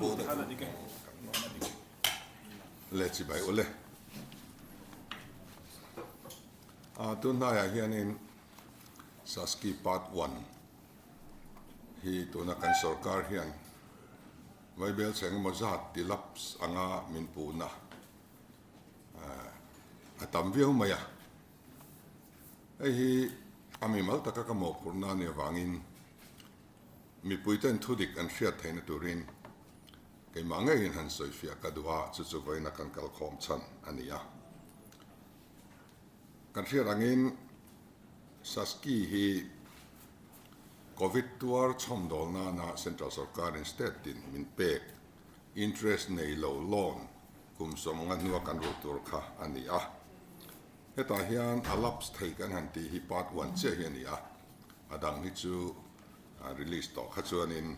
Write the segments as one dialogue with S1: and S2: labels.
S1: bo daih. Le chibai ule. A tun hnaiah hianin Saski Part One hi tuna kan sorkar hian Vaibel chheng emaw zat ti laps anga min puhna a tam viau mai a. Hei hi a mimal taka ka mawhphurhna a nih avangin mipuiten thudik an hriat theihna turin keimah ngeiin han sawifiah ka duh a, chu chu vawiina kan kalkhawm chhan a ni a. Kan hriat angin Saski hi Covid tuar chhawmdawl nana Central sorkarin state tin min pek interest nei lo loan kum 50 hnua kan rulh tur kha a ni a. Hetah hian a lapse thei kan han tih hi part one chiah hi a ni a, a dang hi chu release tawh kha chuanin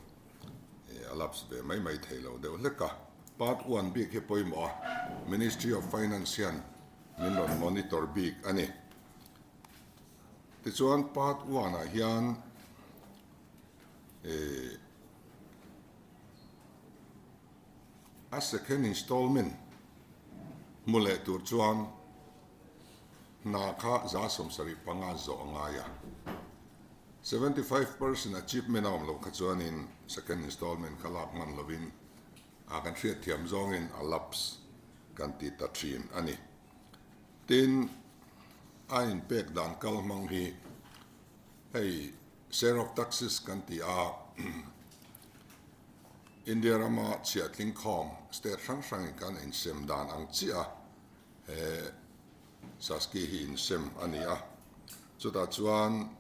S1: a lapse ve mai mai thei lo deuh hlek a. Part one bik hi pawimawh a, Ministry of Finance hian min rawn monitor bik a ni. Tichuan part one ah hian eh a second installment hmu leh tur chuan hna kha 75% zawh a ngai a. 75% achievement a awm loh kha chuanin second installment kha lak hman lovin a kan hriatthiam zawngin a lapse kan ti ta thin a ni. Tin, a inpek dan kal hmang hi hei share of taxes kan ti a, India rama chhiahtling khawm state hrang hrangin kan insem dan ang chiah a he Saski hi insem a ni a. Chutah chuan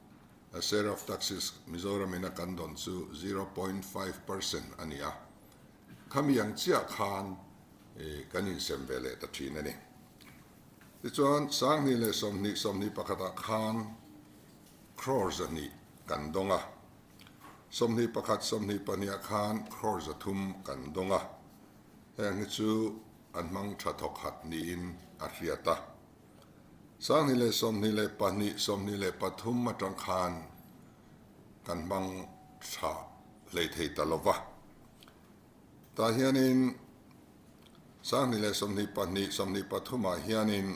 S1: share of taxes Mizoram ina kan dawn chu 0.5% a ni a. Khami ang chiah khan kan insem ve leh ta thin a ni. Tichuan 2020, 21ah khan crore 200 kan dawng a. 21, 22 ah khan crore 300 kan dawng a. Heng hi chu an hmang tha thawk khat niin a hriat a. 2022, 23 atang khan kan hmang tha hlei thei ta lo va. Tah hianin 2022, 23 ah hianin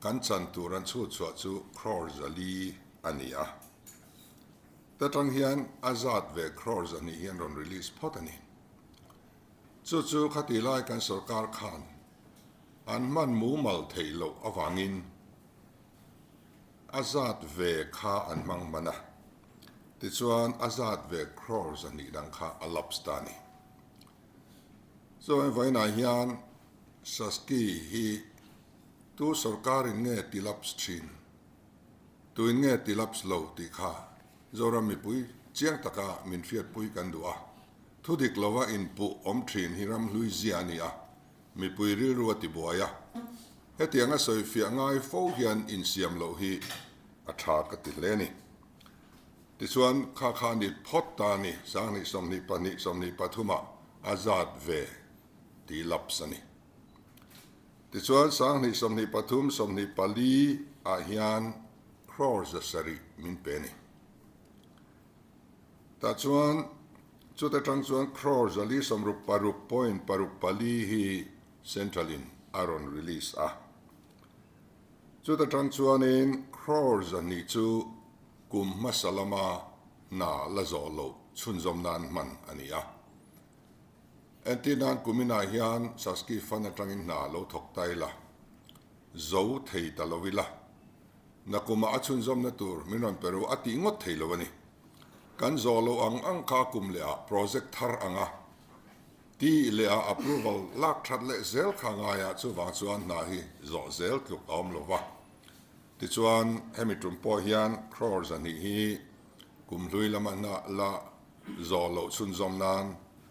S1: kan chan tur an chhut chhuah chu crore 400 a ni a. Ta tang hian a zat ve crore 200 hian rawn release phawt a ni. Chu chu khati lai kan sorkar khan an hman mumal theih loh avangin A zat ve kha an hmang hman a, tichuan a zat ve crore 200 dang kha a lapse ta a ni. Chuan vawiinah hian Saski hi tu sorkarin nge ti lapse thin, tuin nge ti lapse lo tih kha Zoram mipui chiang taka min hriatpui kan duh a, thudik lova inpuh awm thin hi ramhlui zia a ni a, Mipui rilru a tibuai a, hetianga sawifiah ngai fo hian insiam loh hi a tha ka ti hle a ni. Tichuan, kha kha ni phawt ta a ni, 2022, 23 ah a zat ve ti laps a ni. Tichuan, 2023, 24 ah hian crore 700 min pe a ni. Tah chuan chuta tang chuan crore 466.64 hi Central in a rawn release a. Chuta tang chuanin crore 200 chu kum hmasa lama hna la zawh loh chhunzawm nan hman a ni a. Entir nan kuminah hian Saski Fund atangin hna lo thawk ta ila, zo thei ta lo ila. Nakumah a chhunzawmna tur min rawn pe ru a tih ngawt thei lo a ni. Kan zawh loh ang ang kha kum leh ah project thar ang a tih leh ah approval lak that leh zel kha ngai a chuvang chuan hna hi zawh zel tluk a awm lo va. Tichuan hemi tum pawh hian crore 200 hi kum hlui lama hna la zawh loh chhunzawm nan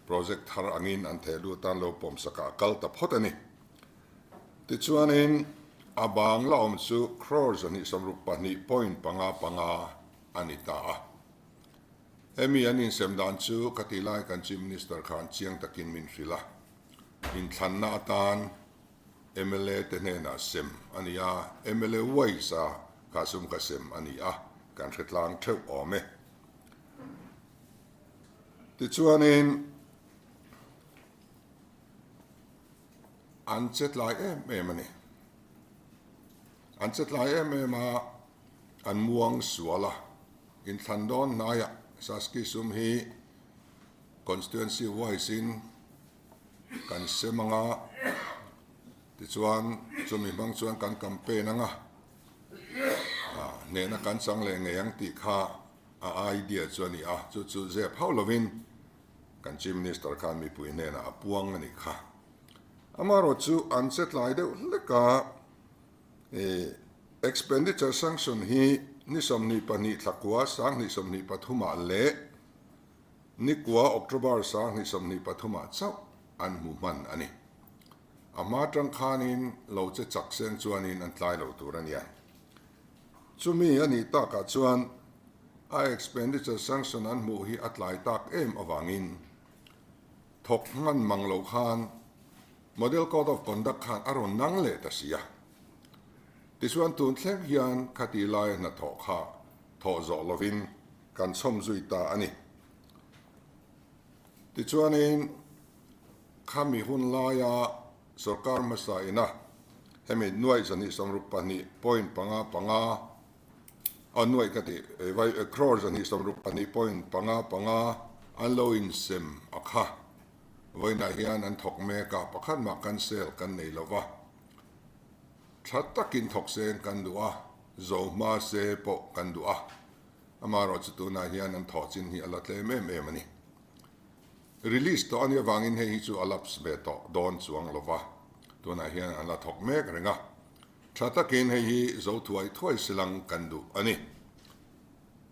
S1: project thar angin an theh lut tan lo pawmsak ah a kal ta phawt a ni. Tichuanin a bang la awm chu crore 262.55 a ni ta a. Hemi an insem dan chu ka tih lai kan Chief Minister khan chiang takin min hrilh a, inthlanna atan mla te hnenah sem a ni a, mla wise a kha sum kha sem a ni a, kan hre tlang theuh awm e. Tichuanin an che tlai em em a ni. An che tlai em em a, an muang sual a. Inthlan dawn hnaiah Saski sum hi constituency wise in kan sem ang a, tichuan chumi hmang chuan kan campaign ang a, hnehna kan chang leh ngei ang tih kha a idea chu a ni a, chu chu zep hauh lovin kan Chief Minister khan mipui hnenah a puang a nih kha. Amaherawh chu an che tlai deuh hlek a, expenditure sanction hi ni 22 thla kua 2023 ah leh Nikua October 2023 ah chauh an hmu hman a ni. A hma tang khanin lo che chak seng chuanin an tlai lo tur a nia. Chumi a nih takah chuan a expenditure sanction an hmuh hi a tlai tak em avangin thawk hman mang lo khan Model Code of Conduct khan a rawn nang leh ta si a. Tichuan tun thleng hian khati laia hnathawh kha thawh zawh lovin kan chhawm zui ta a ni. Tichuanin khami hun laia sorkar hmasa ina hemi nuaih 262 point panga panga a nuaih ka ti vai crore 262 point panga panga an lo insem a kha. Vawiinah hian an thawk mek a, pakhat mah cancel kan nei lo va. Tha takin thawk seng kan duh a, zo hma se pawh kan duh a. Amaherawh chu tunah hian an thawh chin hi a la tlem em em a ni. Release tawh a nih avangin hei hi chu a lapse ve tawh dawn chuang lo va, tunah hian an la thawk mek reng a. Tha takin hei hi zo thuai thuai silang kan duh a ni.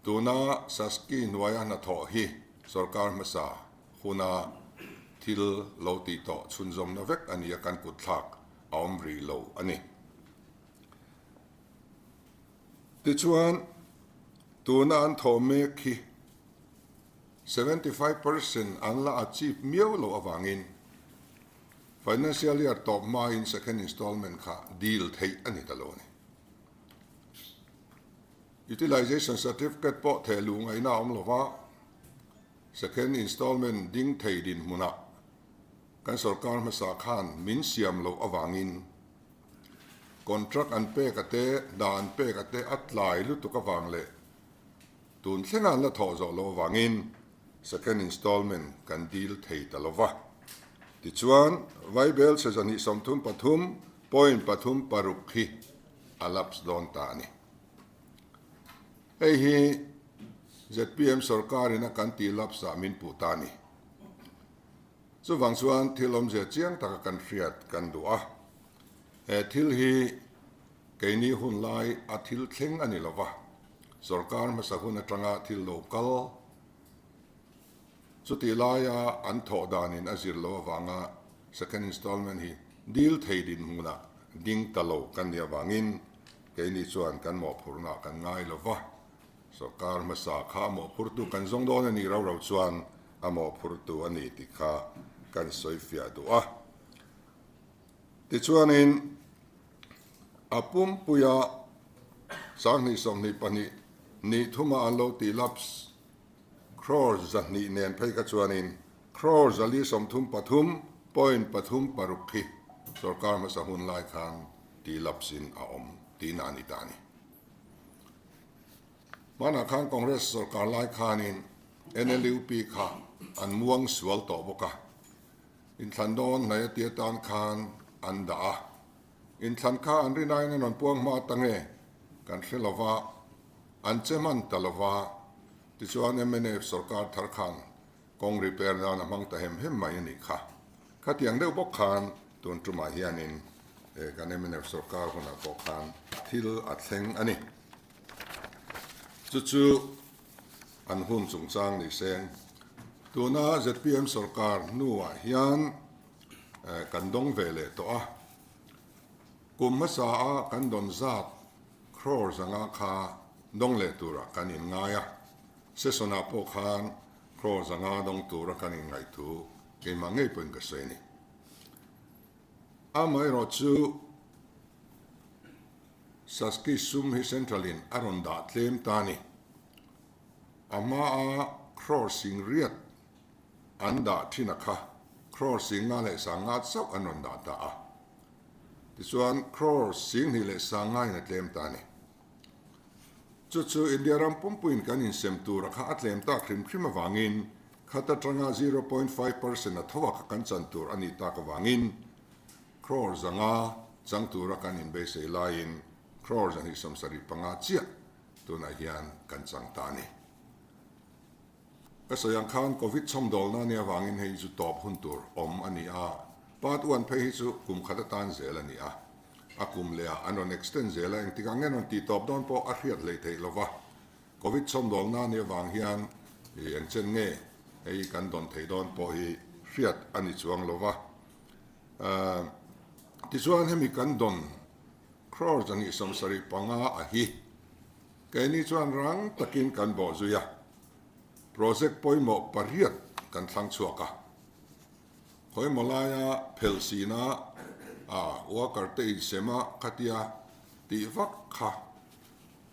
S1: Tuna Saski hnuaia hnathawh hi sorkar hmasa huna thil lo tih tawh chhunzawmna vek a ni a, kan kutthlak a awm rih lo a ni. Tichuan, tuna an thawh mek hi 75% an la achieve miau loh avangin financial year tawp hmain second installment kha deal theih a ni ta lo a ni. Utilization certificate pawh theh luh ngaihna a awm lo va, second installment ding thei dinhmunah kan sorkar hmasa khan min siam loh avangin Contract an pek a te, hna an pek a te a tlai lutuk avang leh tun thlenga an la thawh zawh loh avangin second installment kan deal thei ta lo va. Tichuan, Vaibel chhe 233 point pathum paruk hi a lapse dawn ta a ni. Hei hi zpm sorkarin a kan tih lapse ah min puh ta a ni. Chuvang chuan thil awmzia chiang taka kan hriat kan duh a, he thil hi keini hun lai a thil thleng a ni lo va, sorkar hmasa hun atanga thil lo kal chutih laia an thawh danin a zir lo avanga second installment hi dil thei dinhmunah ding ta lo kan nih avangin keini chuan kan mawhphurhnaah kan ngai lo va. Sorkar hmasa kha a mawhphurtu kan zawng dawn a nih rau rau chuan a mawhphurtu a ni tih kha kan sawi fiah duh a. Tichuanin a pumpuia 2022 ni thuma an lo tih lapse crore 200 nen phei kha chuanin crore 433 point pathum paruk hi sorkar hmasa hun lai khan tih lapse in a awm tihna a ni ta a ni. Hmanah khan Congress sorkar lai khanin NLUP kha an muang sual tawh bawk a, inthlan dawn hnai a ti atan khan an dah a. Inthlan kha an rinaiin an rawn puang hma ta nge kan hre lo va, an che hman ta lo va, tichuan mnf sorkar thar khan kawng repair nan a hmang ta hem hem mai a nih kha. Khatiang deuh bawk khan tun tumah hianin kan mnf sorkar hunah pawh khan thil a thleng a ni. Chu chu an hun chungchang ni seng. Tuna zpm sorkar hnuah hian kan dawng ve leh tawh a. Kum hmasa a kan dawn zat crore zanga kha dawng leh turah kan inngai a. Session ah pawh khan crore zanga dawng tura kan inngaih thu keimah ngei pawhin ka sawi a ni. Amaherawh chu Saski sum hi Central in a rawn dah tlem ta a ni. A hmaa crore sing riat. an dah thin a kha crore 50 leh 500 chauh an rawn dah ta a. Tichuan crore 2,500 in a tlem ta a ni. Chu chu India ram pumpuiin kan insem tur a kha a tlem tak hrim hrim avangin khat atanga 0.5% a tho a kha kan chan tur a nih tak avangin crore 500 chang tura kan inbeisei laiin crore 275 chiah tunah hian kan chang ta a ni. Ka sawi ang khan Covid chhawmdawlna nia avangin hei chu tawp hun tur awm a ni a, part one phei hi chu kum khat atan zel a ni a, a kum leh ah an rawn extend zel a, engtik ang nge an rawn tih tawp dawn pawh a hriat hleih theih lova, Covid chhawmdawlna nia avang hian eng chen nge hei kan dawn theih dawn pawh hi hriat a ni chuang lova. Tichuan hemi kan dawn crore 275 a hi keini chuan rang takin kan bawh zui a. Project pawimawh pariat kan thlang chhuak a, khawimaw laia phelh sina a worker te insem a khatia tih vak kha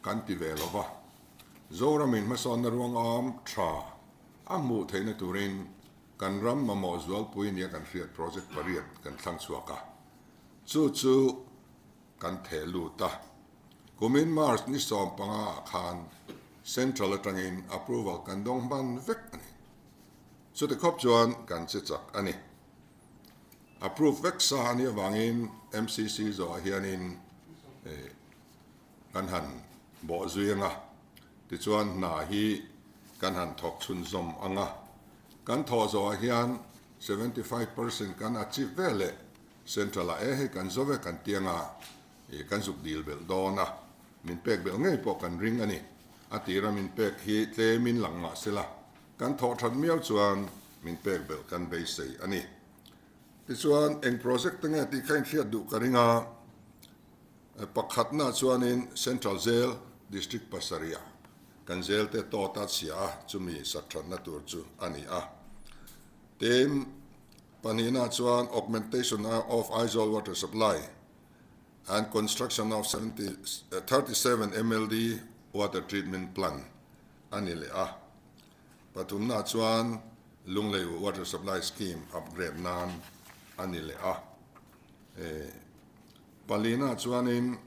S1: kan ti ve lo va, Zoramin hmasawnna ruangam tha a hmuh theihna turin kan ram mamawh zualpui nia kan hriat project pariat kan thlang chhuak a, chu chu kan theh lut a. Kumin March ni 15 ah khan Central atangin approval kan dawng hman vek a ni. Chuti khawp chuan kan che chak a ni. Approve vek sa a nih avangin MCC zawhah hianin kan han bawh zui ang a, tichuan hna hi kan han thawk chhunzawm ang a. Kan thawh zawhah hian 75% kan achieve veleh Central ah e hei kan zo ve kan ti anga ih kan zuk dil belh dawn a, min pek belh ngei pawh kan ring a ni. A tira min pek hi tlemin lang mah sela, kan thawh that miau chuan min pek belh kan beisei a ni. Tichuan eng project te nge tih kha inhriat duh ka ring a, pakhatna chuanin Central Jail District pasarih ah kan jail te tawt a chhia a, chumi sak thatna tur chu a ni a. Tin. Pahnihna chuan Augmentation of Aizawl Water Supply and Construction of 37 MLD Water Treatment Plant a ni leh a. Pathumna chuan Lunglei Water Supply Scheme upgrade nan a ni leh a. Palina chuanin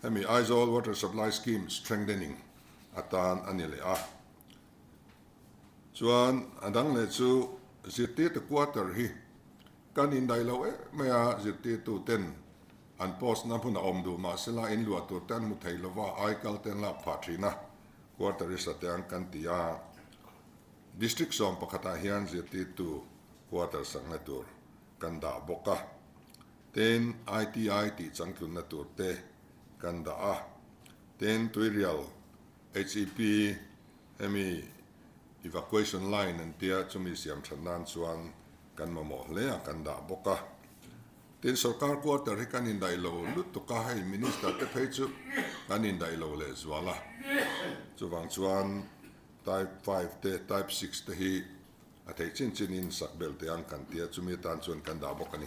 S1: hemi Aizawl Water Supply Scheme strengthening atan a ni leh a. Chuan a dang leh chu zirtirtu quarter hi kan indaih lo em mai a, zirtirtu ten an post na hmun a awm duh mahsela in luah tur te an hmu thei lova, aikal te an lak phah thin a, quarter hi sa te ang kan ti a, District 11 ah hian zirtirtu quarter sakna tur kan dah bawk a, tin ITI tih changtlunna tur te kan dah a, tin Tuirial HEP Hemi evacuation line an tia chumi siam that nan chuan kan mamawh hle a kan dah bawk a. Tin sorkar quarter hi kan indaih lo lutuk a, hei minister te phei chu kan indaih lo leh zual a. Chuvang chuan type 5 te type 6 te hi a theih chin chin in sak belh teh ang kan tia chumi atan chuan kan dah bawk a ni.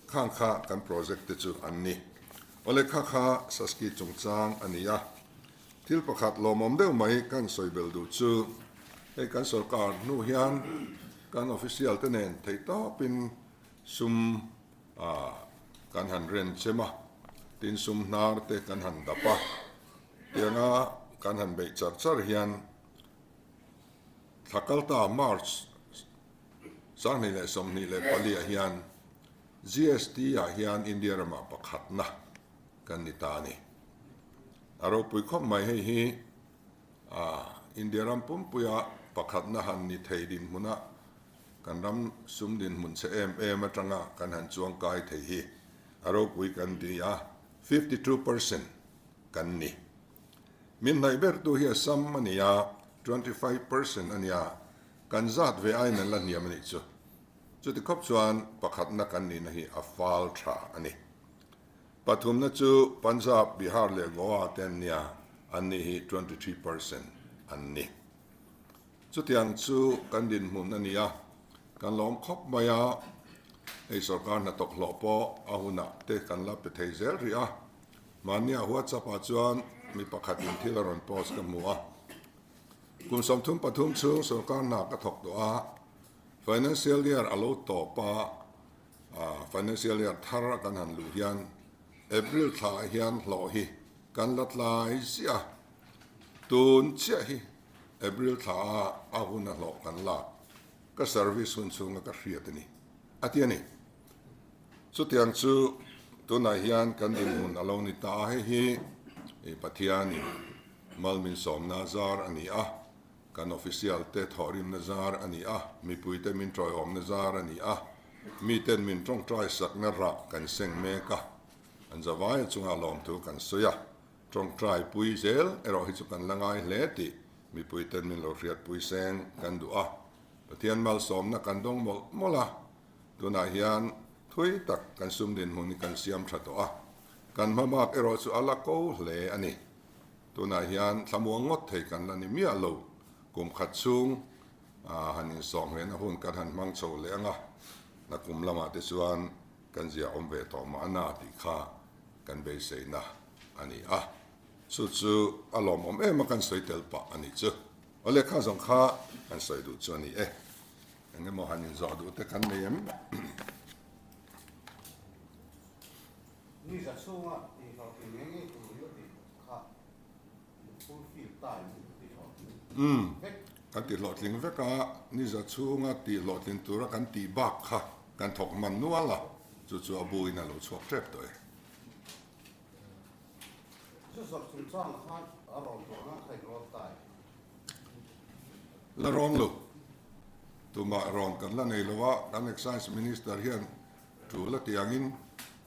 S1: Khang kha kan project te chu an ni. Awle kha kha Saski chungchang a ni a. Thil pakhat lawmawm deuh mai kan sawi belh duh chu hei kan sorkar hnu hian kan official te nen theih tawpin sum kan han ren chem a, tin sum hnar te kan han dap a, tianga kan han beih char char hian thla kalta March 2024 ah hian GST ah hian India ramah pakhatna kan ni ta a ni. A ropui khawp mai hei hi India ram pumpuia pakhatna han ni thei dinhmuna kan ram sum dinhmun che em em atanga kan han chuangkai thei hi a ropui kan ti a, 52% kan ni. Min hnaih bertu hi Assam a ni a, 25% a nia, kan zat ve aiin an la hniam a nih chu. Chuti khawp chuan pakhatna kan nihna hi a fal tha a ni. Pathumna chu Punjab, Bihar leh Goa te an nia, an ni hi 23% an ni. Chutiang chu kan dinhmun a ni a, kan lawm khawp mai a, hei sorkar hnathawk hlawh pawh a hunah te kan la pe thei zel rih a, mahnia WhatsApp ah chuan mi pakhatin thil a rawn post ka hmu a, kum 33 chhung sorkar hna ka thawk tawh a. Financial year a lo tawp a, financial year thar a kan han luh hian April thla ah hian hlawh hi kan la tlai ziah a, tun chiah hi April thla a a hun a hlawh kan lak ka service hun chhunga ka hriat a ni a ti a ni. Chutiang chu tunah hian kan dinhmun a lo ni ta a, hei hi Pathianin mal min sawmna zar a ni a, kan official te thawhrimna zar a ni a, mipuite min tawiawmna zar a ni a, miten min tawngtai sakna rah kan seng mek a, an zavaia chunga lawmthu kan sawi a, tawngtai pui zel erawh hi chu kan la ngai hle tih mipuiten min lo hriatpui seng kan duh a, Pathian malsawmna kan dawng mawlh mawlh a. Tunah hian thui tak kan sum dinhmun hi kan siam tha tawh a, kan hmabak erawh chu a la ko hle a ni. Tunah hian thlamuang ngawt thei kan la ni miah lo, kum khat chhung han insawhngehna hun kan han hmang chho leh ang a, nakum lamah te chuan kan zia awm ve tawh mahna tih kha kan beiseina a ni a, chu chu a lawmawm em a kan sawi tel pah a nih chu. Aw lehkha zawng kha kan sawi duh chu a ni e. Eng emaw han inzawh duh te kan nei em?
S2: Ni za chhunga tihhlawhtling ngei ngei tur hi a tih kha fulfill time hi tihhlawhtling vek.
S1: Kan tihhlawhtling vek a, ni za chhunga tihhlawhtlin tura kan tih bak kha kan thawk hman nual a, chu chu a buin a lo chhuak tep tawh e.
S2: Chu zawrh chungchang khan a rawn tuahna kha in rawn tai.
S1: La rawn lo. Tumah rawn kan la nei lo a, kan Excise Minister hian tul a tih angin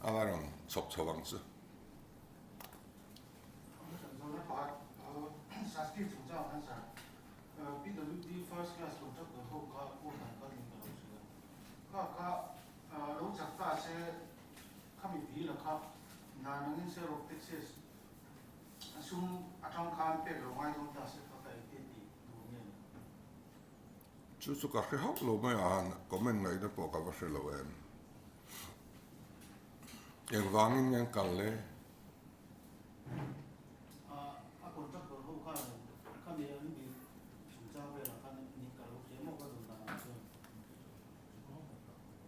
S1: a la rawn chhawp chho ang chu.
S3: Khami dil a kha dan angin se road taxes a sum atang khan pek lo ngai dawn ta se kha ka engtin tih duh nge ni?
S1: Chu chu ka hre hauh lo mai a, comment ngaihna pawh ka va hre lo em. Engvangin nge an kal le?
S3: A contractor ho khan khami an dil chungchang velah khan ni ka lo hria maw ka duh dan ah chuan.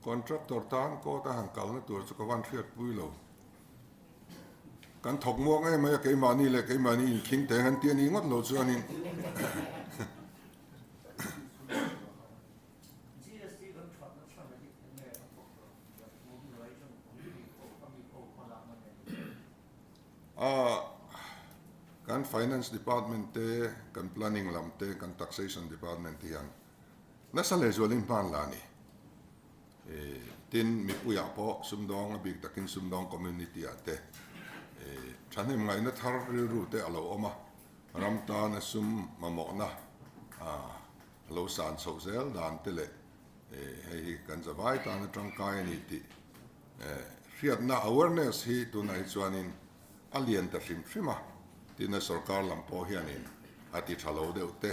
S1: Contractor tan court a han kalna tur chu ka van hriatpui lo. Kan thawk muang em mai a, keimahni leh keimahni inkhing teng an ti a ni ngawt lo chuanin. Kan Finance Department te, kan Planning lam te, kan Taxation Department te hian Nasa lehzualin hman la a ni. Tin, mipuiah pawh sumdawng, a bik takin sumdawng community-ah te thahnem ngaihna thar rilru te a lo awm a, ram tana sum mamawhna a lo san chhoh zel dan te leh hei hi kan zavai tana tangkai a ni tih hriatna, awareness, hi tunah hi chuanin a lian ta hrim hrim a, tin a sorkar lam pawh hianin a ti tha lo deuh te.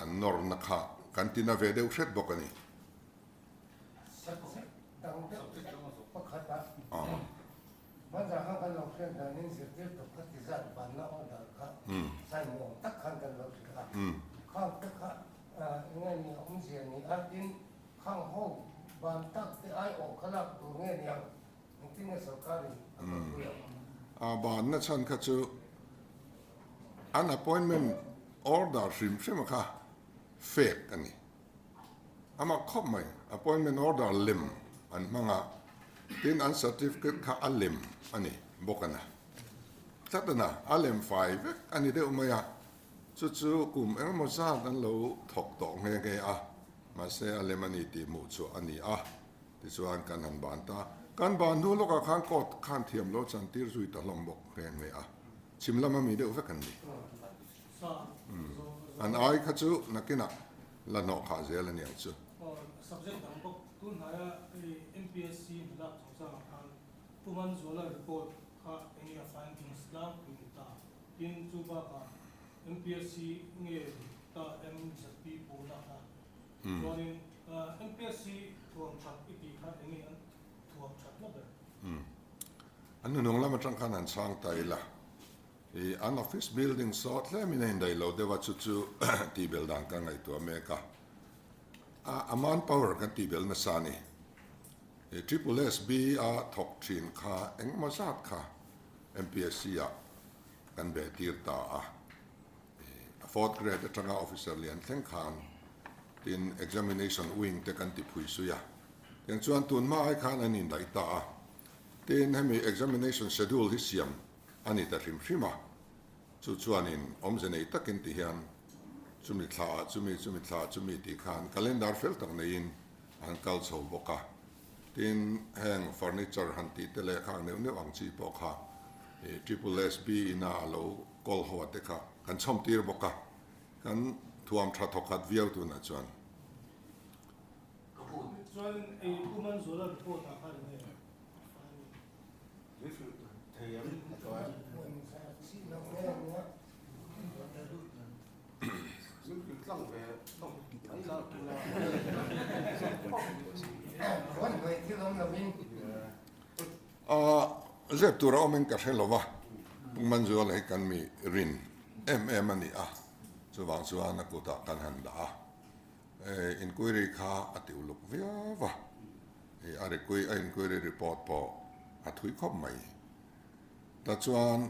S1: An nawrna kha kan ti na ve deuh hret bawk a ni. A banna chhan kha chu an appointment order hrim hrim a kha fake a ni. Amah khawp mai appointment order lem an hmang a, tin an certificate kha a lem a ni bawk a na. Tlat a na, a lem fai vek a ni deuh mai a, chu chu kum engemaw zat an lo thawk tawh nghe nghe a, mahse a lem a ni tih hmuh chhuah a ni a. Tichuan kan han ban ta. Kan ban hnu lawkah khan court khan thiam lo chantir zui ta hlawm bawk nghe nghe a. Chhim lama mi deuh vek an ni. An ai kha chu nakinah la hnawh khah zel a ni ang chu.
S3: Subject dang bawk tun hnaia hei MPSC hna lak chungchangah khan Pu Manzuala report kha eng nge a findings tlangpui ni ta? Tin, chu bakah MPSC nge ta MZP pawhna kha Chuanin MPSC thuam that i tih kha eng nge an thuam that na ber?
S1: An nunung lam atang khan an chhang ta ila. I an office building saw tlemin a indaih lo deuh a, chu chu tihbel dan ka ngaihtuah mek a. A manpower kan tih belh nasa a ni. Triple SB a thawk thin kha engemaw zat kha MPSC ah kan beh tir ta a. A fourth grade atanga officer lian thleng khan tin examination wing te kan ti phui sui a. Tiang chuan tun hma ai khan an indaih ta a. Tin hemi examination schedule hi siam a ni ta hrim hrim a. Chu chuanin awmze nei takin ti hian chumi thla ah chumi, chumi thla ah chumi tih khan calendar fel tak neiin an kal chho bawk a. Tin, heng furniture han tih te leh khang neuh neuh ang chi pawh kha ih Triple SB ina a lo kawl ho a te kha kan chhawm tir bawk a, kan thuam tha thawkhat viau tunah chuan.
S3: Chuan ei Pu Manzuala report ah khan enge a finding?
S1: Zep tur a awmin ka hre lo va, Pu Manzuala hi kan mi rin em em a ni a, chuvang chuan a kutah kan han dah a. Inquiry kha a ti uluk viau va, a a inquiry report pawh a thui khawp mai. Ta chuan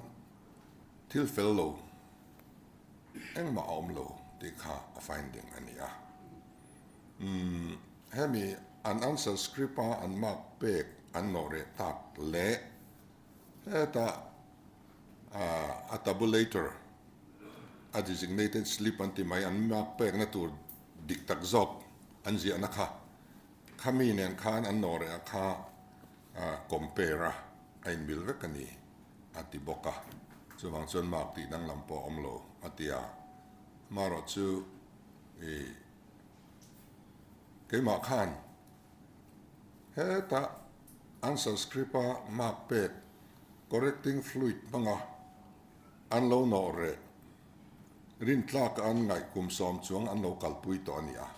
S1: thil fel lo engmah a awm lo tih kha a finding a ni a. Umm hemi an answer script a an mark pek an nawh reh tak leh hetah a tabulator a designated slip an ti mai an mark pekna tur dik tak zawk an ziahna kha khami nen khan an nawh reh a kha compare a a inmil vek a ni a ti bawk a, chuvang chuan mark tih danglam pawh a awm lo a ti a, marawh chu ih keimah khan hetah answer script a mark pek correcting fluid hmanga an lo nawh reh rintlak an ngaih kum sawm chuang an lo kalpui tawh a ni a,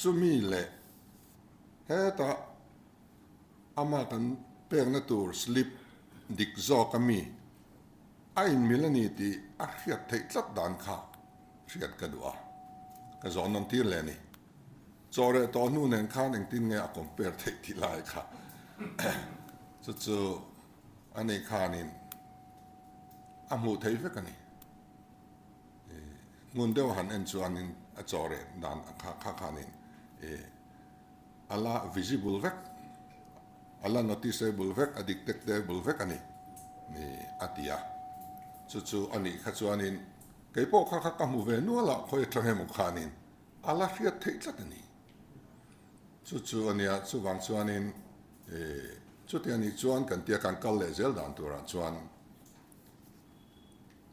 S1: chumi leh Hetah ama kan pekna tur slip dik zawk a mi a inmil a ni tih a hriat theih tlat dan kha hriat ka duh a, ka zawh nawn tir leh a ni. Chaw reh tawh hnu nen khan engtin nge a compare theih tih lai kha chu chu a ni khanin a hmuh theih vek a ni. Ngun deuh han en chuanin a chaw reh dan kha kha khanin a la visible vek, a la noticeable vek, a detectable vek a ni a ti a. Chu chu a nih kha chuanin kei pawh kha kha ka hmu ve nual a, khawi atang emaw khanin a la hriat theih tlat a ni. Chu chu a nia, chuvang chuanin chuti a nih chuan kan tia kan kal leh zel dan turah chuan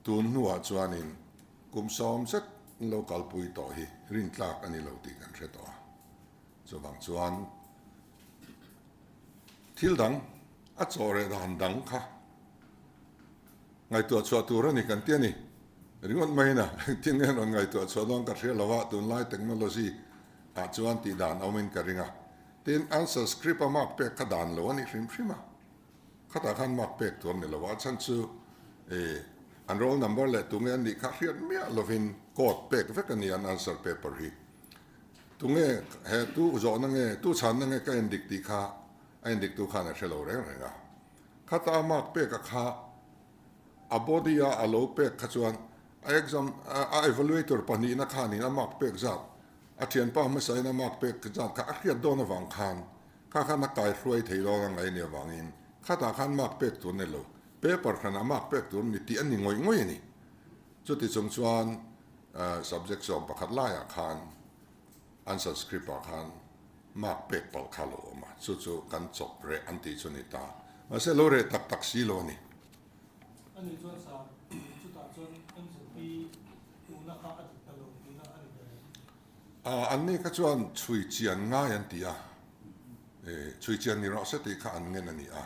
S1: Tun hnuah chuanin kum sawm zet lo kalpui tawh hi rintlak a ni lo tih kan hre tawh a. Chuvang chuan thil dang a chaw reh dan dang kha ngaihtuah chhuah tur a ni kan ti a ni. Ringawt maiin a engtin nge rawn ngaihtuah chhuah dawn ka hria lo a, tunlai technology ah chuan tih dan awmin ka ring a. Tin, answer script a mark pek kha dan lo a ni hrim hrim a. Khatah khan mark pek tur a ni lo a, chhan chu ih an roll number leh tunge an nih kha hriat miah lovin code pek vek a ni an answer paper hi. Tunge he tu zawhna nge tu chhanna nge ka endik tih kha a endiktu khan a hre lo reng reng a. Khata a mark pek a kha a body a a lo pek kha chuan a exam a evaluator pahnihna khanin a mark pek zat a thianpa hmasain a mark pek zat kha a hriat dawn avang khan Kha khan a kaihruai thei dawn a ngai nia vangin khatah khan mark pek tur ni lo, paper hranah mark pek tur ni tih a ni ngawih ngawih a ni. Chuti chung chuan subject 11 laiah khan answer script ah khan mark pek palh kha a lo awm a, chu chu kan chawp reh an tih chu a ni ta. Mahse lo reh tak tak si lo a ni.
S3: A nih chuan sir, chutah chuan MZP hmuhna kha a dik ta lo tihna a ni ber em?
S1: Anni kha chuan chhui chian ngai an ti a, chhui chian ni rawh se tih kha an ngen a ni a.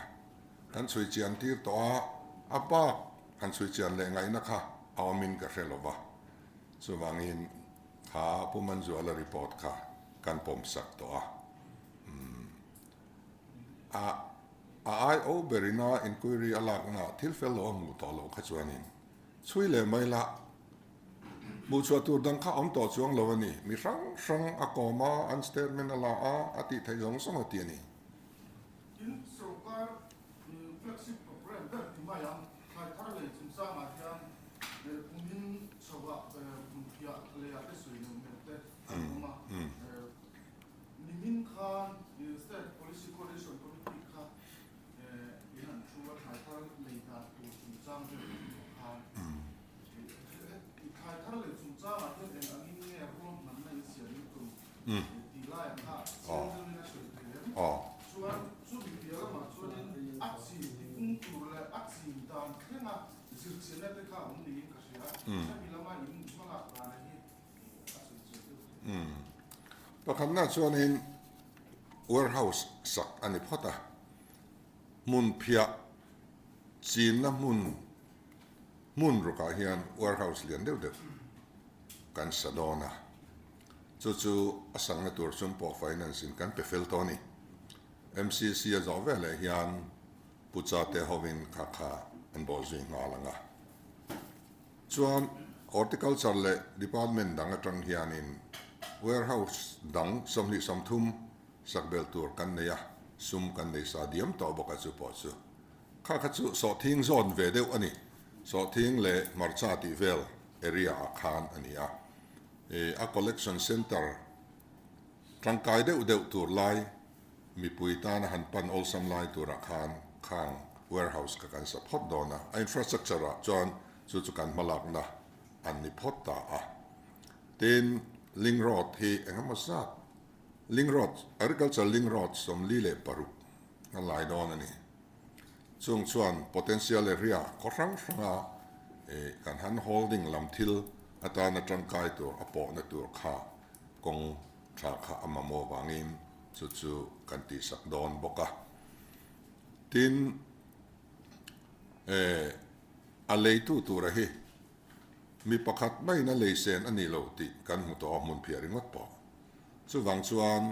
S1: Kan chhui chian tir tawh a, a bak han chhui chian leh ngaihna kha a awmin ka hre lo va. Chuvangin kha Pu Manzuala report kha kan pawm sak tawh a. A a IO berina inquiry a lakna thil fel lo a hmuh tawh loh kha chuanin chhui leh mai la. Hmuhchhuah tur dang kha awm tawh chuang lo a ni. Mi hrang hrang a kawm a, an statement a la a, a tih theih zawng zawng a ti a ni.
S4: Tin, sorkar flagship program ber ti mai ang, thlai thar lei chungchangah hian kumin chhoah hmunphiah leiah te sawi neuh neuh te an awm a. Nimin khan State Policy Coordination Committee kha in an thu a, thlai thar lei dan tur chungchang vel kan hmuh khan thlai thar lei chungchangah hian eng angin nge ruahmanna in siam in tum tih laiah kha chiang deuhin a sawi thei em? Chuan chumi piah lamah chuanin a chin tipung tur leh a chin dan thlenga zirchianna te kha awm niin ka hria a, hemi lama in hmalak dana hi a sawi chiang deuh thei.
S1: Pakhatna chuanin warehouse sak a ni phawt a, hmun phiah chinna hmun hmun rukah hian warehouse lian deuh deuh kan sa dawn a, chu chu a sakna tur sum pawh finance in kan pe fel tawh a ni. MCC a zawh veleh hian Pu Chate hovin kha kha an bawl zui nghal ang a. Chuan Horticulture leh Department dang atang hianin warehouse dang 23 sak bel tur kan nei a, sum kan nei sa diam tawh bawk a chu pawh chu. Kha kha chu sawhthing zawn ve deuh a ni. Sawhthing leh hmarcha tih vel area ah khan a ni a. A collection centre tangkai deuh deuh tur lai mipui tana han pan awlsam lai turah khan khang warehouse kha kan sa phawt dawn a, a infrastructure ah chuan chu chu kan hmalakna an ni phawt ta a. Tin, link road hi eng emaw zat, link road, agriculture link road 46 a lai dawn a ni. Chung chuan potential area khaw hrang hranga kan han holding lam thil atana tangkai tur a pawhna tur kha kawng tha kha a mamawh vangin chu chu kan tihsak dawn bawk a. Tin, a leitu tura hi mi pakhat maiin a lei sen a ni lo tih kan hmu tawh a, hmun phiah ringawt pawh. Chuvang chuan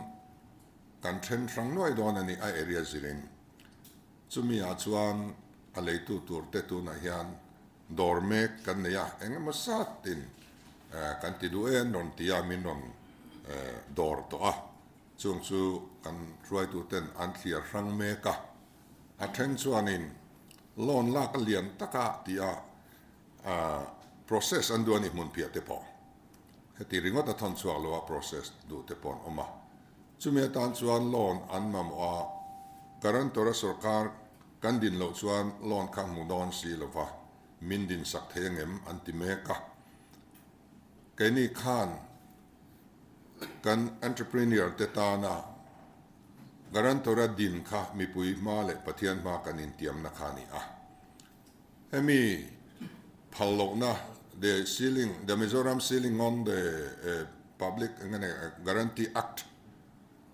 S1: kan then hrang nuai dawn a ni a area zirin. Chumi ah chuan a leitu tur te tunah hian dawr mek kan nei a, eng emaw zatin kan ti duh e an rawn ti a, min rawn dawr tawh a, chung chu kan hruaitu ten an thliar hrang mek a, a then chuanin loan lak a lian taka tih a process an duh a ni hmun phiah te pawh heti ringawt a thawn chhuak lo a process duh te pawh an awm a. Chumi atan chuan loan an mamawh a, guarantor a sorkar kan din loh chuan loan kha hmu dawn si lova min din sak thei angem an ti mek a. Keini khan kan entrepreneur te tana guarantor a din kha mipui hma leh Pathian hma kan intiamna kha a ni a. Hemi phal lohna the ceiling, the Mizoram ceiling on the public guarantee act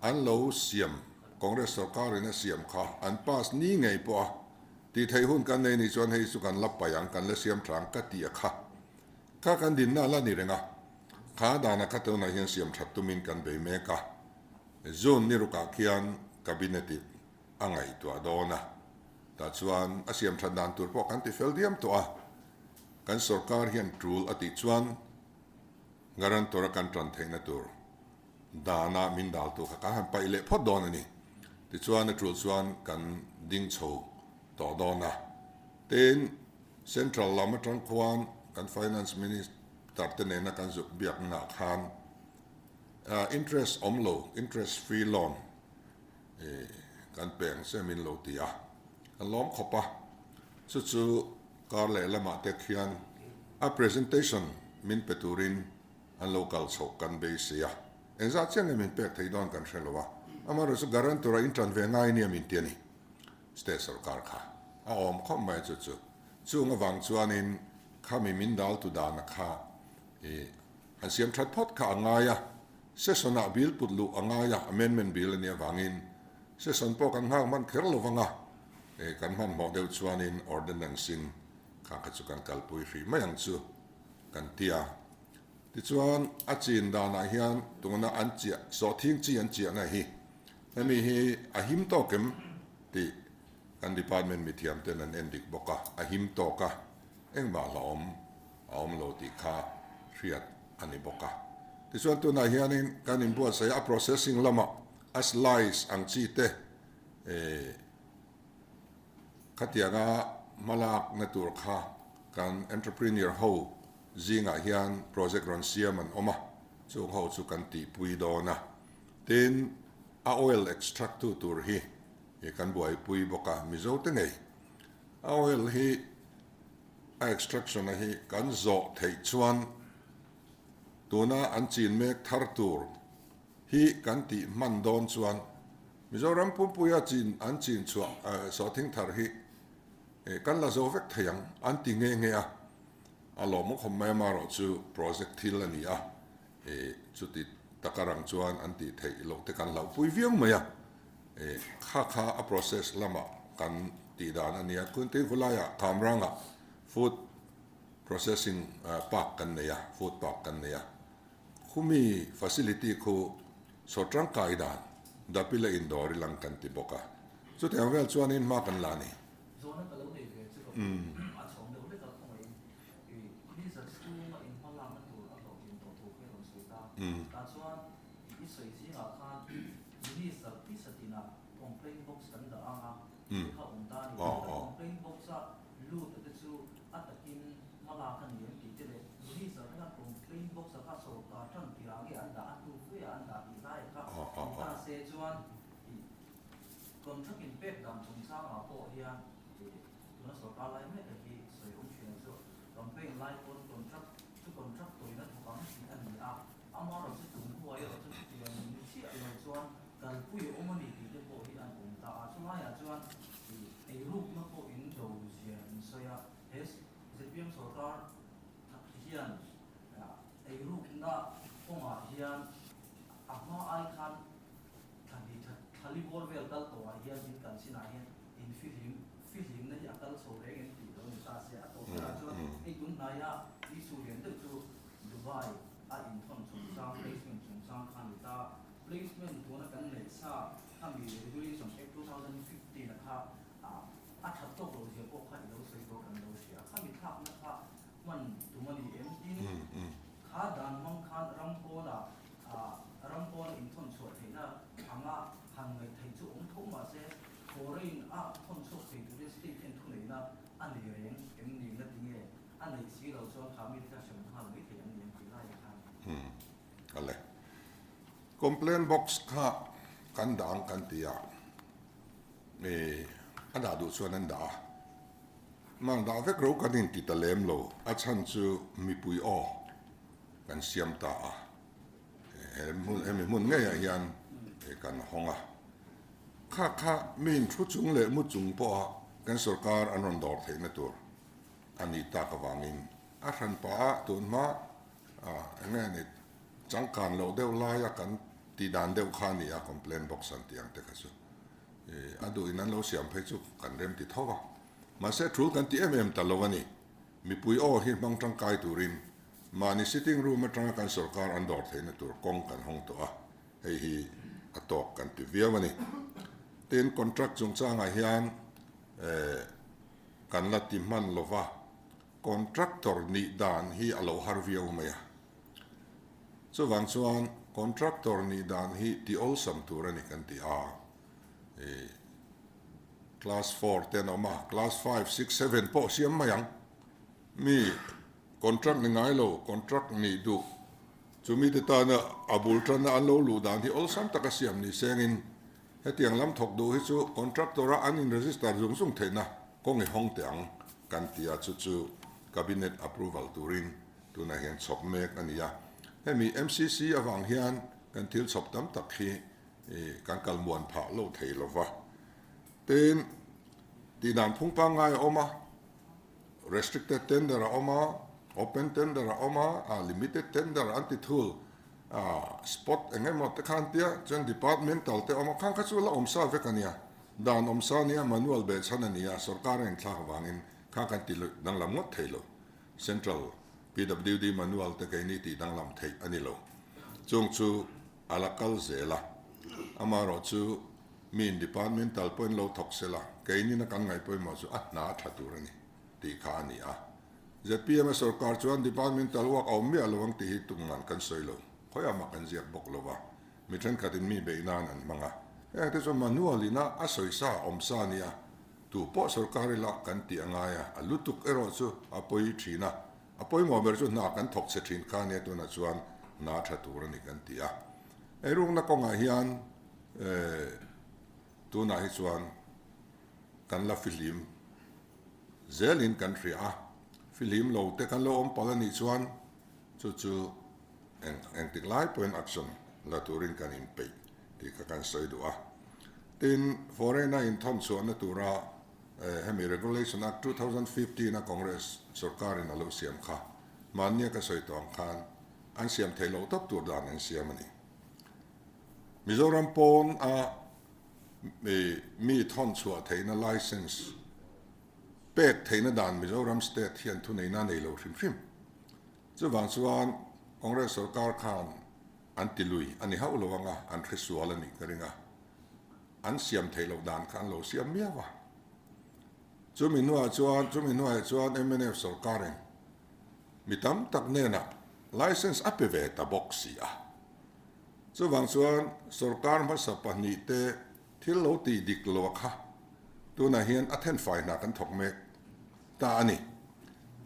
S1: an lo siam, Congress sorkar in a siam kha an pass ni ngei pawh a tih theih hun kan nei ni chuan hei chu kan la paih ang, kan la siam tha ang ka tih a kha. Kha kan dinna a la ni reng a, kha dana kha tunah hian siam that tumin kan bei mek a, June ni rukah khian Cabinet in a ngaihtuah dawn a. Tah chuan a siam that dan tur pawh kan ti fel diam tawh a, kan sorkar hian tul a tih chuan guarantor a kan tan theihna tur dana min dal tur kha kan han paih leh phawt dawn a ni. Tichuan a tul chuan kan ding chho tawh dawn a. Tin, Central lam atang khuan kan Finance Minister te nena kan zuk biakna ah khan interest awm lo, interest free loan, Kan peng che min lo ti a, kan lawm khawp a, chu chu kar leh lamah te khian a presentation min pe turin an lo kal chhoh kan beisei a, engzah chiah nge min pek thei dawn kan hre lo a, amaherawhchu chu guarantor a intan ve ngai nia min ti a ni, state sorkar kha a awm khawp mai chu chu, chung avang chuanin khami min dal tu dana kha i han siam that phawt kha a ngai a, Session ah bill put luh a ngai a, amendment bill a nih avangin session pawh kan nghak hman kher lo vang a, kan hmanhmawh deuh chuanin ordinance in kha kha chu kan kalpui hrih mai ang chu kan ti a. Tichuan a chin danah hian tuna an chiah sawhthing chi an chiahna hi hemi hi a him tawk em tih kan department mithiam ten an en dik bawk a, a him tawk a, engmah hlauhawm a awm lo tih kha. hriat a ni bawk a. Tichuan tunah hianin kan inbuatsaih a processing lamah a slice ang chi te eh khatianga hmalakna tur kha kan entrepreneur ho zingah hian project rawn siam an awm a, chung ho chu kan tihpui dawn a. Tin, a oil extract tu tur hi kan buaipui bawk a, Mizo te ngei a oil hi a extraction a hi kan zawh theih chuan tuna an chin mek thar tur hi kan tih hman dawn chuan Mizoram pumpuia chin an chin chhuah sawhthing thar hi kan la zo vek thei ang an ti nghe nghe a, a lawmawm khawp mai amaherawh chu project thil a ni a, chuti taka rang chuan an tih theih loh te kan hlauhpui viau mai a, kha kha a process lamah kan tih dan a nia, Khunti khulaiah Khamrangah food processing park kan nei a, food park kan nei a, khumi facility khu saw tangkai dan Dapila indawr i lang kan ti bawk a, chutiang vel chuanin hma kan la a ni.
S5: Zawhna ka lo nei ve chu ka a chhawng deuh hlek a, khawngaihin i ni zat chhunga in hma lakna tur a hlawhtlin tawh thu kha i rawn sawi ta. Tah chuan i sawi zingah khan Minister tisa tinah complaint box kan dah ang a, tih kha awm ta a ni. Complaint box a lut a te chu a takin hma lak a ni em tih te leh Minister te khan complaint box a kha sawrkar tan tirah nge an dah a hnu fe ah an dah tih lai kha awm ta se chuan i Contract in pek dan chungchangah pawh hian i tuna sawrkar lai mek a hi sawi awm thin chu campaign lai pawn contract chu contract tawina thawk ang tih a ni a, amaherawh chu tum huai erawh chu chutiang ni chiah lo chuan kalpui a awm a ni tih te pawh hi an awm ta a, chulaiah chuan i eirukna pawh in do zia in sawi a, he zpm sawrkar hian eirukna kawngah hian a hma ai khan Thla hnih thla thla li bawr vel kal tawh ah hian in kal chin ah hian in fihlim fihlim na hi a kal chho reng em tih lo ni ta se a tawp berah chuan hei tun hnaia issue lian deuh chu Dubai a inthawn chungchang placement chungchang kha a ni ta. Placement tuna kan neih sa khami Regulation Act 2015 a kha a that tawk loh zia pawh kha i lo sawi tawh kan lo hria. Khami thlakna kha hman tum a ni em tin kha dan hmang khan ram pawnah Ram pawna inthawn chhuah theihna anga han ngaih theih chu awm tho mah se, foreign a thawn chhuak thei turin state hian thuneihna a nei reng em ni na tinge a neih si lo chuan kha mite kha hrem nghal mai thei an ni ang tih laiah khan.
S1: Umm ale. Complaint box kha kan dah ang kan ti a, mi a dah duh chuan an dah a, mang dah vek ro kan inti ta lem lo, a chhan chu mipui aw kan siam ta a. He hmun hemi hmun ngeiah hian kan hawng a, kha kha miin thu chung leh mu chung pawha kan sorkar an rawn dawr theihna tur a nih tak avangin a hran pah a, tun hma eng nge ni changkan loh deuh laia kan tih dan deuh kha a ni a, complaint box an tih ang te kha chu a duhin an lo siam phei chu kan rem ti tho va, mahse tul kan ti em em ta lo a ni, mipui aw hi hmang tangkai turin Mahni sitting room atanga kan sorkar an dawr theihna tur kawng kan hawng tawh a, hei hi a tawk kan ti viau a ni. Tin, contract chungchangah hian kan la ti hman lo va, contractor nih dan hi a lo har viau mai a. Chuvang chuan contractor nih dan hi ti awlsam tur a ni kan ti a, class four te an awm a, class five, six, seven pawh siam mai ang. Mi contract ni ngai lo, contract nih duh chu mite tana a bul tanna an lo luh dan hi awlsam taka siam ni sengin hetiang lam thawk duh hi chu contractor a an in register zung zung theihna kawng i hawng teh ang kan ti a, chu chu cabinet approval turin tunah hian chhawp mek a ni a. Hemi MCC avang hian kan thil chhawp tam tak hi kan kal muan phah lo thei lova. Tin, tihdan phung pangngai a awm a. Restricted tender a awm a, open tender a awm a, limited tender an ti thul, spot eng emaw te khan tia chuan departmental te a awm a, khang kha chu la awm sa vek a nia, dan awm sa nia, manual beh chhan a ni a, sorkar a inthlak avangin kha kan ti danglam ngawt thei lo, central PWD manual te keini tih danglam theih a ni lo, chung chu a la kal zel a, amaherawh chu Miin departmental pawhin lo thawk se la, keinin a kan ngaih pawimawh chu a hna a tha tur a ni tih kha a ni a. ZPM a sorkar chuan departmental work a awm miah lo ang tih hi tumman kan sawi lo. Khawiah mah kan ziak bawk lo va, mi thenkhatin mi beih nan an hmang a. Heng te chuan manual ina a sawi sa awm sa nia, tu pawh sorkar ila kan tih a ngai a, a lutuk erawh chu a pawi thin a. A pawimawh ber chu hna kan thawk che thin kha nia tunah chuan hna tha tur a ni kan ti a. Eirukna kawngah hian tunah hi chuan kan la fihlim zelin kan hria a, fihlim lo te kan lo awm palh a nih chuan chu chu eng engtik lai pawhin action la turin kan inpeih tih kha kan sawi duh a. Tin, foreign a inthawn chhuahna tura hemi Regulation Act 2015 a Congress sorkarin a lo siam kha mahnia ka sawi tawh ang khan an siam theih loh tawp tur dan an siam a ni. Mizoram pawn a mi thawn chhuah theihna license pek theihna dan Mizoram state hian thuneihna nei lo hrim hrim. Chuvang chuan Congress sorkar khan an ti lui a ni hauh lo ang a, an hresual a nih ka ring a. An siam theih loh dan kha an lo siam miau a. Chumi hnuah chuan chumi hnuaiah chuan mnf sorkarin mi tam tak hnenah license a pe ve ta bawk si a. Chuvang chuan sorkar hmasa pahnihte thil lo tih dik lo a kha tunah hian a thenfai hna kan thawk mek ta a ni.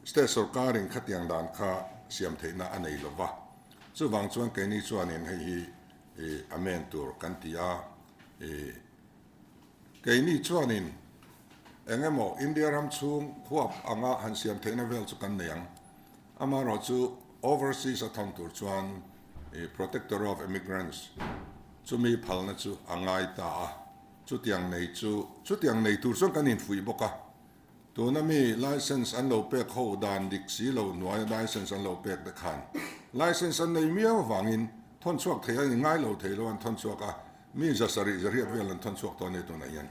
S1: State sorkarin khatiang dan kha siam theihna a nei lo va. Chuvang chuan keini chuanin hei hi amen tur kan ti a. Keini chuanin eng emaw India ram chhung huap anga han siam theihna vel chu kan nei ang. Amaherawhchu overseas a thawng tur chuan Protector of Immigrants chumi phalna chu a ngai ta a, chutiang nei chu chutiang nei tur chuan kan infuih bawk a. Tuna mi license an lo pek ho dan dik si lo hnuaia license an lo pek te khan license an nei miau avangin thawn chhuak thei a ngai lo thei lo an thawn chhuak a, mi zasarih zariat vel an thawn chhuak tawh a ni tunah hian.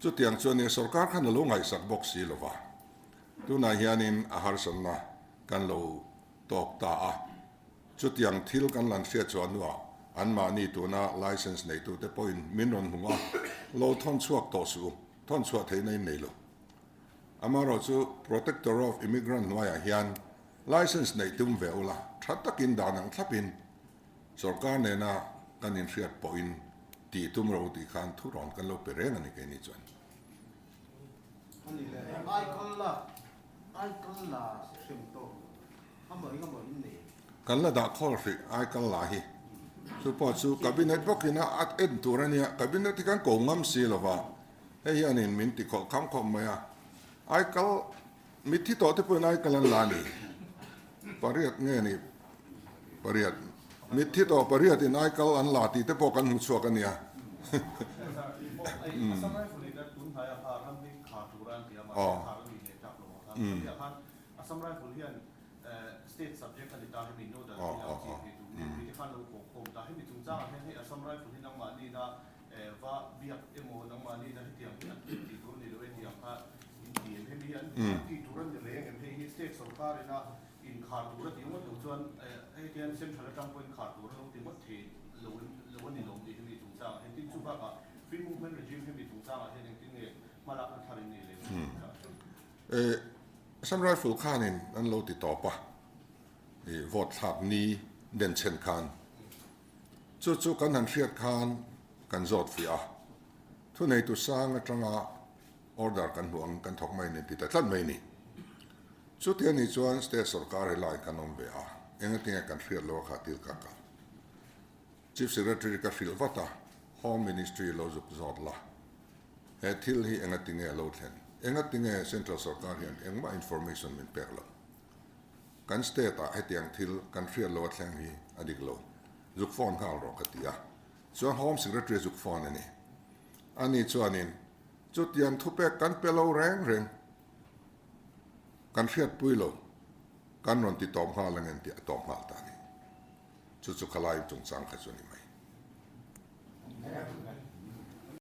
S1: Chutiang chuan nia sorkar khan a lo ngaihsak bawk si lo va. Tunah hianin a harsatna kan lo tawk ta a, chutiang thil kan lan hriat chhuah hnuah anmahni tuna license neitute pawhin min rawn hmu a, lo thawn chhuak tawh suh u, thawn chhuah theihna in nei lo. Amaherawhchu Protector of Immigrant hnuaiah hian license neih tum ve ula, tha takin dan ang thlapin sorkar nena kan inhriat pawhin tih tum ro tih khan thurawn kan lo pe reng a ni keini chuan.
S2: Ani le aikal la aikal la hrem tawh amaw engemaw in nei.
S1: Kan la dah khawl hrih aikal la hi chu pawh chu cabinet bawkin a at en tur a nia cabinet hi kan ko ngam si lo va hei hianin min ti khawlh kham khawp mai a aikal mitthi tawh te pawhin aikal an la a ni pariat nge ni pariat mitthi tawh pariatin aikal an la tih te pawh kan hmu chhuak a nia.
S2: Inkhar tur a tih ngawt loh chuan hei hian central atang pawhin khar tur a lo ti ngawt thei lo lo a ni lo tih hemi chungchangah hian tin chu bakah free movement regime hemi chungchangah hian engtin nge hmalakna thar in nei leh hemi chungchangah hian.
S1: Eh Assam Rifle khanin an lo ti tawp a, ih vote thlak ni den chhen khan chu chu kan han hriat khan kan zawt fiah a, thuneitu sang atanga order kan hmuh ang kan thawk mai ni ti ta tlat mai ni. Chuti anih chuan state sorkar helai kan awm ve a, engatinge kan hriat lo a kha til ka kal. Chief Secretary ka hrilh vat a, Home Ministry lo zuk zawt la, he thil hi engatinge a lo thlen, engatinge central sorkar hian engmah information min pek lo. Kan state ah hetiang thil kan hriat lo a thleng hi a dik lo, zuk phone nghal rawh ka ti a, chuan Home Secretary zuk phone a ni. Ani chuanin chutiang thupek kan pe lo reng reng. Kan hriatpui lo, kan rawn ti tawp nghal ang em tih a tawp nghal ta a ni. Chu chu khalai chungchang kha chu a ni mai.